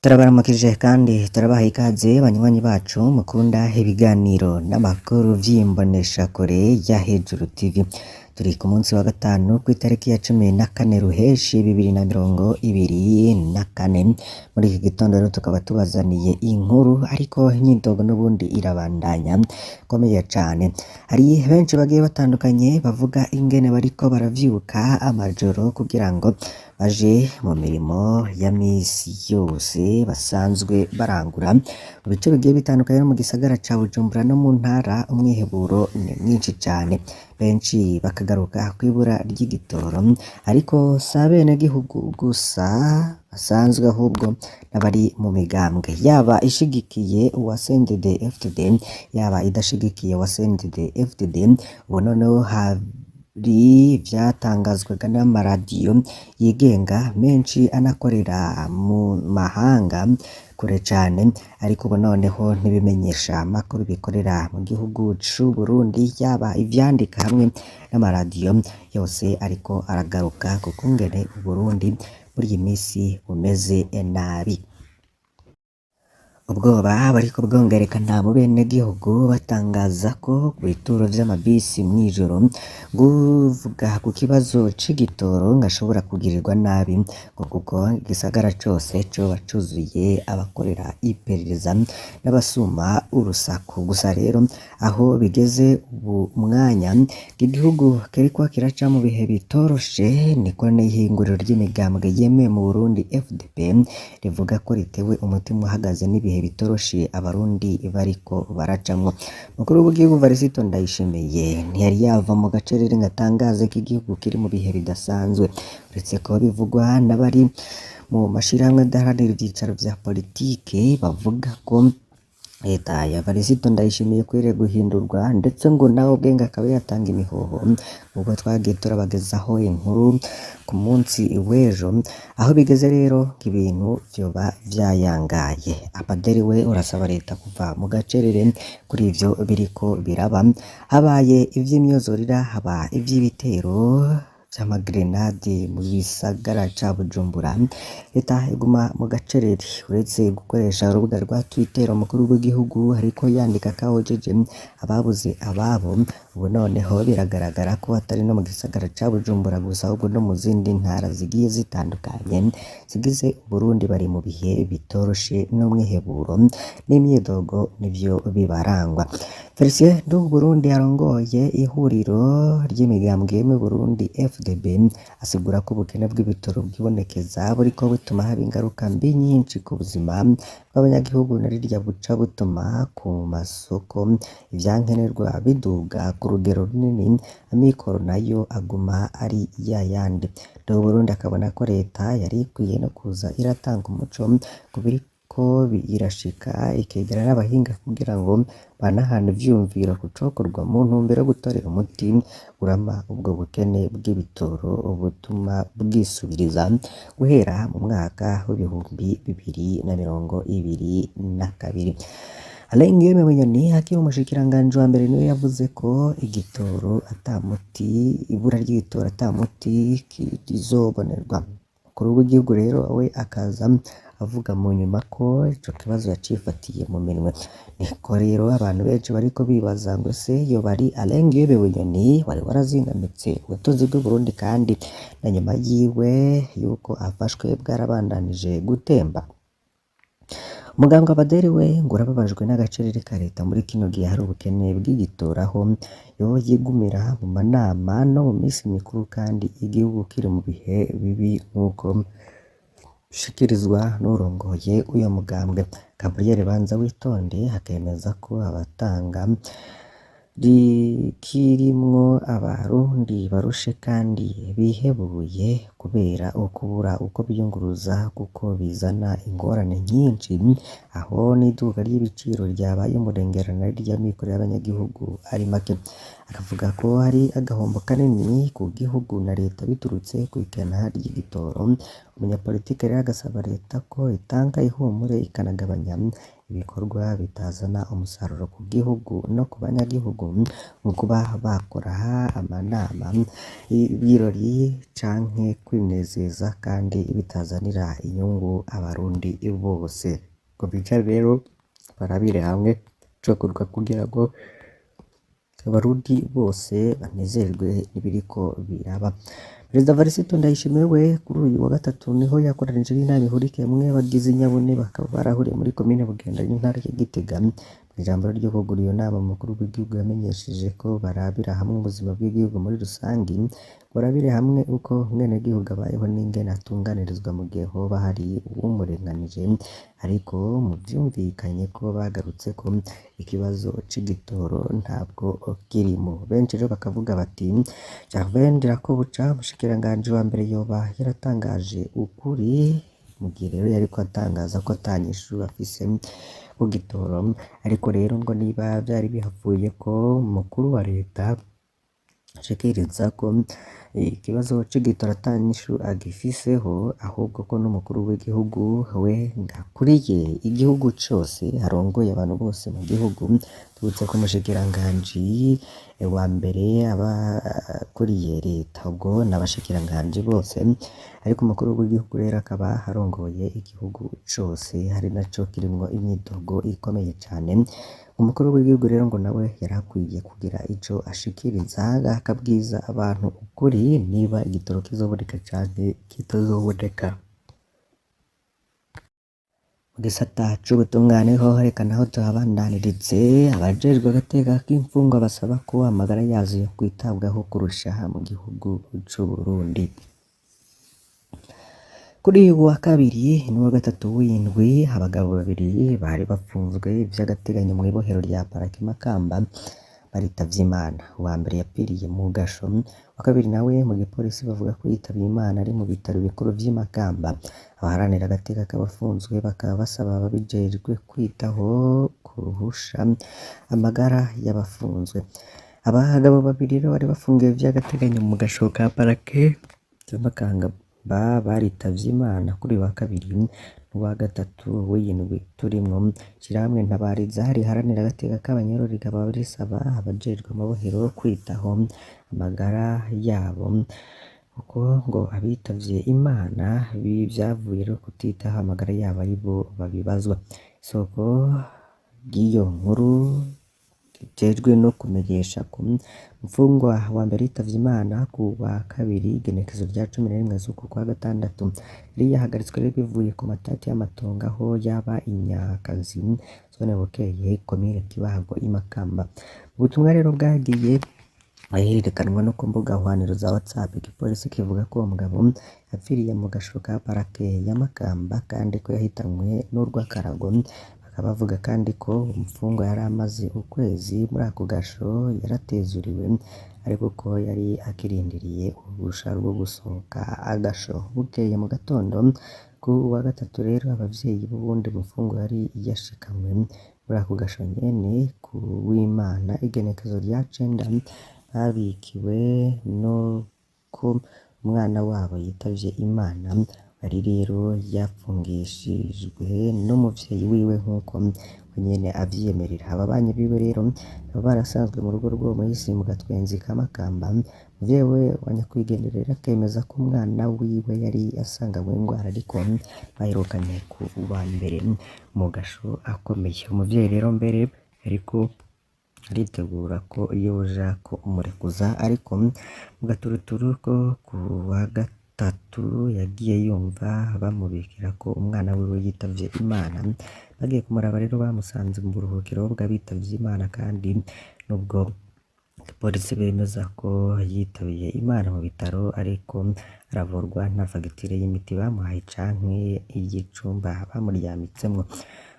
Turabaramukije kandi turabaha ikaze banywanyi bacu mukunda ibiganiro n'amakuru vy'imboneshakure ya Hejuru TV. Turi ku munsi wa gatanu kw'itariki ya 14 Ruheshi 2024. Muri iki gitondo rero tukaba tubazaniye inkuru, ariko imyidogo n'ubundi irabandanya ikomeye cane. Hari benshi bagiye batandukanye bavuga ingene bariko baravyuka amajoro kugira ngo baje mu mirimo ya misi yose basanzwe barangura mu bice bigiye bitandukanye no mu gisagara ca Bujumbura no mu ntara. Umwiheburo ni mwinshi cane, benshi bakagaruka kw'ibura ry'igitoro, ariko si abenegihugu gusa basanzwe, ahubwo n'abari mu migambwe yaba ishigikiye uwa CNDD-FDD, yaba idashigikiye uwa CNDD-FDD. Ubu noneho hari ivyatangazwaga n'amaradiyo yigenga menshi anakorera mu mahanga kure cane, ariko ubu noneho ntibimenyesha amakuru bikorera mu gihugu c'Uburundi, yaba ivyandika hamwe n'amaradiyo yose ariko aragaruka ku kungene Uburundi muri iyi misi bumeze nabi. Ubwoba buriko bwongerekana mu benegihugu, batangaza ko ku bituro vy'amabisi mw'ijoro nguvuga ku kibazo c'igitoro ngo ashobora kugirirwa nabi, ngo kuko igisagara cose coba cuzuye abakorera iperereza n'abasuma urusaku. Gusa rero aho bigeze ubu mwanya igihugu kiriko kiraca mu bihe bitoroshe, niko n'ihinguriro ry'imigambwe yemewe mu Burundi FDP rivuga ko ritewe umutima uhagaze n'ibihe bitoroshe abarundi bariko baracamwo. Umukuru w'igihugu Varisito Ndayishimiye ntiyari yava mu gacerere ngo atangaze ko igihugu kiri mu bihe bidasanzwe, uretse ko bivugwa n'abari mu mashirahamwe adaharanira ivyicaro vya politike bavuga ko leta ya Varisito Ndayishimiye ikwiriye guhindurwa, ndetse ngo nawe ubwenge akaba yatanga imihoho, nk'uko twagiye turabagezaho inkuru ku munsi w'ejo. Aho bigeze rero ibintu vyoba vyayangaye. Apaderi we urasaba leta kuva mu gacerere kuri ivyo biriko biraba. Habaye ivy'imyuzurira, haba ivy'ibitero vy'amagrenade mu gisagara ca Bujumbura, leta iguma mu gacerere. Uretse gukoresha urubuga rwa Twitter, umukuru w'igihugu ariko yandika kahojeje ababuze ababo. Ubu noneho biragaragara ko atari no mu gisagara ca Bujumbura gusa, ahubwo no mu zindi ntara zigiye zitandukanye zigize Uburundi bari mu bihe bitoroshe, n'umwiheburo n'imyidogo nivyo bibarangwa. Felicien Nduwuburundi arongoye ihuriro ry'imigambwe mu Burundi FDB asigura ko ubukene bw'ibitoro bwibonekeza buriko butuma haba ingaruka mbi nyinshi ku buzima bw'abanyagihugu, na rirya buca butuma ku masoko ivyankenerwa biduga ku rugero runini, amikoro nayo aguma ari yayandi. Nduwuburundi akabona ko leta yari ikwiye no kuza iratanga umuco ku biriko irashika, ikegera n'abahinga kugira ngo banahane ivyiyumviro ku cokorwa mu ntumbero yo gutorera umuti urama ubwo bukene bw'ibitoro butuma bwisubiriza guhera mu mwaka w'2022. Alain Guillaume Bunyoni akiba umushikiranganji wa mbere niwe yavuze ko igitoro ata muti, ibura ry'igitoro ata muti rizobonerwa. Umukuru w'igihugu rero we akaza avuga mu nyuma ko ico kibazo yacifatiye mu minwe. Niko rero abantu benshi bariko bibaza ngo ese yoba ari Alain Guillaume Bunyoni wari warazingamitse ubutunzi bw'Uburundi, kandi na nyuma yiwe yuko afashwe bwarabandanije gutemba. Mugambwe Abaderi we ngo urababajwe n'agacerere ka leta muri kino gihe hari ubukene bw'igitoro, aho yo yigumira mu manama no mu misi mikuru kandi igihugu kiri mu bihe bibi, nk'uko bishikirizwa n'urongoye uyo mugambwe Gabriel Banza Witonde, akemeza ko abatanga rikirimwo abarundi barushe kandi bihebuye kubera ukubura uko biyunguruza, kuko bizana ingorane nyinshi, aho n'iduga ry'ibiciro ryabaye umurengerano ry'amikoro y'abanyagihugu ari make. Akavuga ko hari agahombo kanini ku gihugu na leta biturutse kw'ikena ry'igitoro. Umunyapolitike rero agasaba leta ko itanga ihumure ikanagabanya ibikorwa bitazana umusaruro ku gihugu no ku banyagihugu, nko kuba bakora amanama, ibirori canke kwi kwinezeza kandi bitazanira inyungu abarundi bose. Ngo bicare rero barabire hamwe icokorwa kugira ngo abarundi bose banezerwe n'ibiriko biraba. Perezida Evariste Ndayishimiye we kuri uyu wa gatatu niho yakoranije n'inama ihurikiyemwo abagize inyabune, bakaba barahuriye muri komine Bugenda y'intara ya Gitega. Mw'ijambo ryo kwugurura iyo nama, umukuru w'igihugu yamenyesheje ko barabira hamwe ubuzima bw'igihugu muri rusangi, barabire hamwe uko umwenegihugu abayeho n'ingene atunganirizwa mu gihe hoba hari uwumurenganije, ariko mu vyumvikanye ko bagarutse ko ikibazo c'igitoro ntabwo kirimo. Benshi rero bakavuga bati Gervais Ndirakobuca, umushikiranganji wa mbere, yoba yaratangaje ukuri mu gihe rero yariko atangaza ko ata nyishu afise ku gitoro, ariko rero ngo niba vyari bihavuye ko umukuru wa leta ashikiriza ko ikibazo c'igitoro ata nyishu agifiseho, ahubwo ko n'umukuru w'igihugu we akuriye igihugu cose, arongoye abantu bose mu gihugu, tubutse ko umushikiranganji wa mbere aba akuriye leta, ubwo n'abashikiranganji bose, ariko umukuru w'igihugu rero akaba arongoye igihugu cose, ari naco kirimwo imyidogo ikomeye cane. Umukuru w'igihugu rero ngo nawe yarakwiye kugira ico ashikiriza, akabwiza abantu ukuri niba igitoro kizoboneka canke kitazoboneka. Mu gisata c'ubutungane hoho reka naho tuhabandanirize, abajejwe agateka k'imfungwa basaba ko amagara yazo yokwitabwaho kurusha mu gihugu c'Uburundi. Kuri uyu wa kabiri n'uwa gatatu w'indwi, abagabo babiri bari bafunzwe vy'agateganyo mw'ibohero rya Parake Makamba baritavye Imana. Uwa mbere yapfiriye mu gasho, uwa kabiri nawe mu gipolisi bavuga ko yitavye Imana ari mu bitaro bikuru vy'i Makamba. Abaharanira agateka k'abafunzwe bakaba basaba ababijejwe kwitaho kuruhusha amagara y'abafunzwe. Abagabo babiri rero bari bafungiwe vy'agateganyo mu gasho ka Parake ya Makamba baritavye Imana kuri uyu wa kabiri n'uwa gatatu w'indwi turimwo. Ishirahamwe Ntabariza riharanira agateka k'abanyororo rikaba risaba abajejwe amabohero kwitaho amagara yabo, kuko ngo abitavye Imana vyavuye rero kutitaho amagara yabo aribo babibazwa. Isoko ry'iyo nkuru rijejwe no kumenyesha ko imfungwa wa mbere yitavye Imana ku wa kabiri igenekerezo rya 11 z'uku kwa gatandatu, yari yahagaritswe rero bivuye ku matati y'amatongo aho yaba i Nyakazi, zone Bukeye, komine Kibago i Makamba. Ubutumwa rero bwagiye ahererekanwa no ku mbuga hwaniro za WhatsApp, igipolisi kivuga ko uwo mugabo yapfiriye mu gasho ka Parake ya Makamba kandi ko yahitanywe n'urw'akarago. Bakaba bavuga kandi ko umufungwa yari amaze ukwezi muri ako gasho yaratezuriwe, ariko ko yari akirindiriye uruhusha rwo gusohoka agasho. Bukeye mu gatondo ku wa gatatu rero, abavyeyi b'uwundi mufungwa yari yashikanywe muri ako gasho nyene ku w'Imana igenekerezo rya 9 babikiwe nuko umwana wabo yitavye Imana. Yari rero yapfungishijwe n'umuvyeyi wiwe nk'uko we nyene avyiyemerera. Ababanyi biwe rero baba barasanzwe mu rugo rw'uwo muhisi mu gatwenzi ka Makamba. Umuvyeyi we wa nyakwigendera rero akemeza ko umwana wiwe yari asanganywe ingwara, ariko baherukanye ku wa mbere mu gasho akomeye. Umuvyeyi rero mbere yariko aritegura ko yoja kumurekuza, ariko mu gaturuturu ko ku wa gatatu yagiye yumva bamubikira ko umwana wiwe yitavye Imana. Bagiye kumuraba rero bamusanze mu buruhukiro bw'abitavye Imana, kandi nubwo polisi bemeza ko yitabiye Imana mu bitaro, ariko aravurwa nta fagitire y'imiti bamuhaye canke iy'icumba bamuryamitsemwo.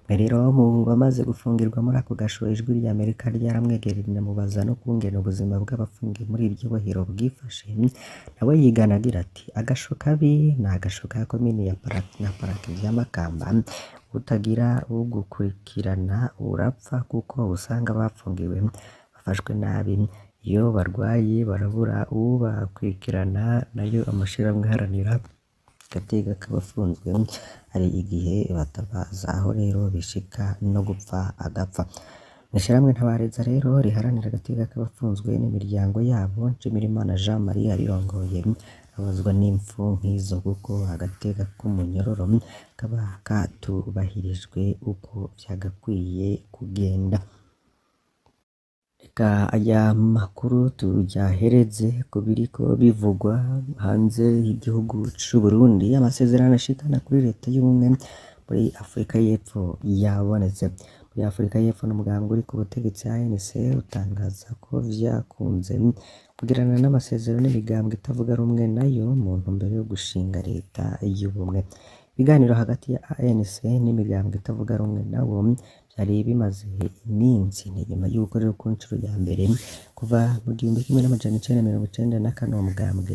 Mwe rero mu bamaze gufungirwa muri ako gasho, Ijwi rya Amerika ryaramwegereye rinamubaza no kungene ubuzima bw'abafungiwe muri iryo bohero bwifashe, nawe yigana agira ati agasho kabi ni agasho ka komine ya Parake na Parake vya Makamba, utagira ugukurikirana urapfa kuko usanga bapfungiwe bafashwe nabi, iyo barwaye barabura uwubakurikirana, nayo amashirahamwe aharanira agateka k'abafunzwe hari igihe batabaza, aho rero bishika no gupfa agapfa. Mw'ishirahamwe Ntabareza rero riharanira agateka k'abafunzwe n'imiryango yabo, Nshimirimana Jean Marie arirongoye, abazwa n'impfu nk'izo kuko agateka k'umunyororo kaba katubahirijwe uko vyagakwiye kugenda. Reka aya makuru tuyahereze ku biriko bivugwa hanze y'igihugu c'Uburundi. Amasezerano ashikana kuri leta y'ubumwe muri Afrika y'Epfo yabonetse. Muri Afrika y'Epfo n'umugambi uri ku butegetsi ANC utangaza ko vyakunze kugirana n'amasezerano n'imigambwe itavuga rumwe nayo mu ntumbero yo gushinga leta y'ubumwe. Ibiganiro hagati ya ANC n'imigambwe itavuga rumwe nawo vyari bimaze iminsi. Ni nyuma y'uko rero ku nshuro ya mbere kuva mu 1994 uwo mugambwe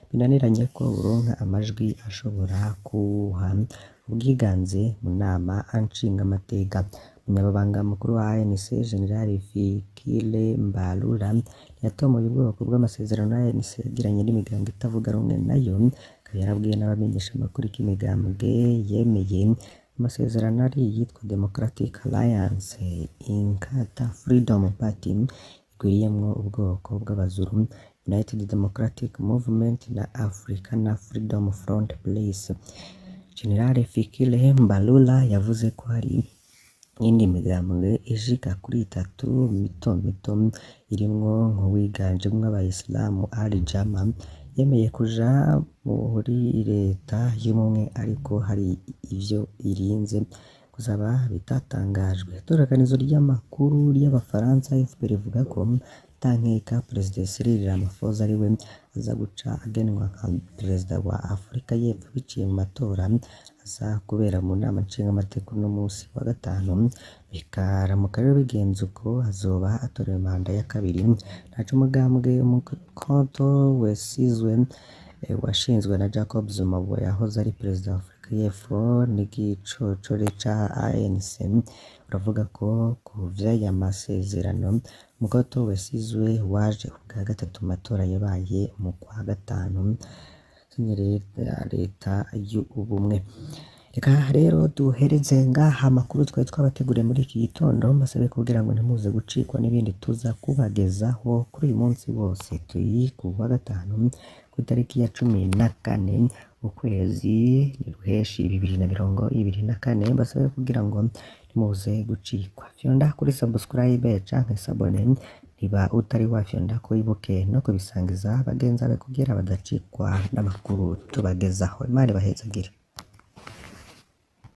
binaniranye ko uronka amajwi ashobora kuwuha ubwiganze mu nama nshingamateka. Umunyamabanga mukuru wa ANC General Fikile Mbalula yatomoye ubwoko bw'amasezerano ANC yagiranye n'imigambwe itavuga rumwe nayo, akaba yarabwiye n'abamenyeshamakuru ko imigambwe yemeye amasezerano ari iyitwa Democratic Alliance, Inkatha Freedom Party igwiriyemwo ubwoko bw'Abazulu, United Democratic Movement na African Freedom Front Plus. General Fikile Mbalula yavuze ko hari iyindi migambwe ishika kuri itatu mito mito irimwo nk'uwiganjemwo abayisilamu Al Jama yemeye kuja muri leta y'ubumwe ariko hari ivyo irinze gusaba bitatangajwe. Itororokanizo ry'amakuru ry'Abafaransa AFP rivuga ko atankeka Perezida Cyril Ramaphosa ariwe aza guca agenwa nka perezida wa Afrika y'Epfo biciye mu matora aza kubera mu nama nshingamateka uno musi wa gatanu. Bikaramuka rero bigenze uko, azoba atorewe manda ya kabiri. Ntaco umugambwe Umkhonto Wesizwe washinzwe na Jacob Zuma yahoze ari perezida wa Afrika y'Epfo n'igicocore ca ANC uravuga ko ku vy'aya masezerano Umkhonto Wesizwe waje ubwa gatatu mu matora yabaye mu kwa gatanu leta y'ubumwe. Reka rero duhereze ngaha amakuru twari twabateguriye muri iki gitondo, mbasabe kugira ngo ntimuze gucikwa n'ibindi tuza kubagezaho kuri uyu munsi wose. Turi ku wa gatanu ku itariki ya 14 ukwezi ruheshi 2024, mbasabe kugira ngo ntimuze gucikwa. Fyonda kuri subscribe canke s'abonner niba utari wafyonda, ko wibuke no kubisangiza bagenzi bawe kugira badacikwa n'amakuru tubagezaho. Imana ibahezagire.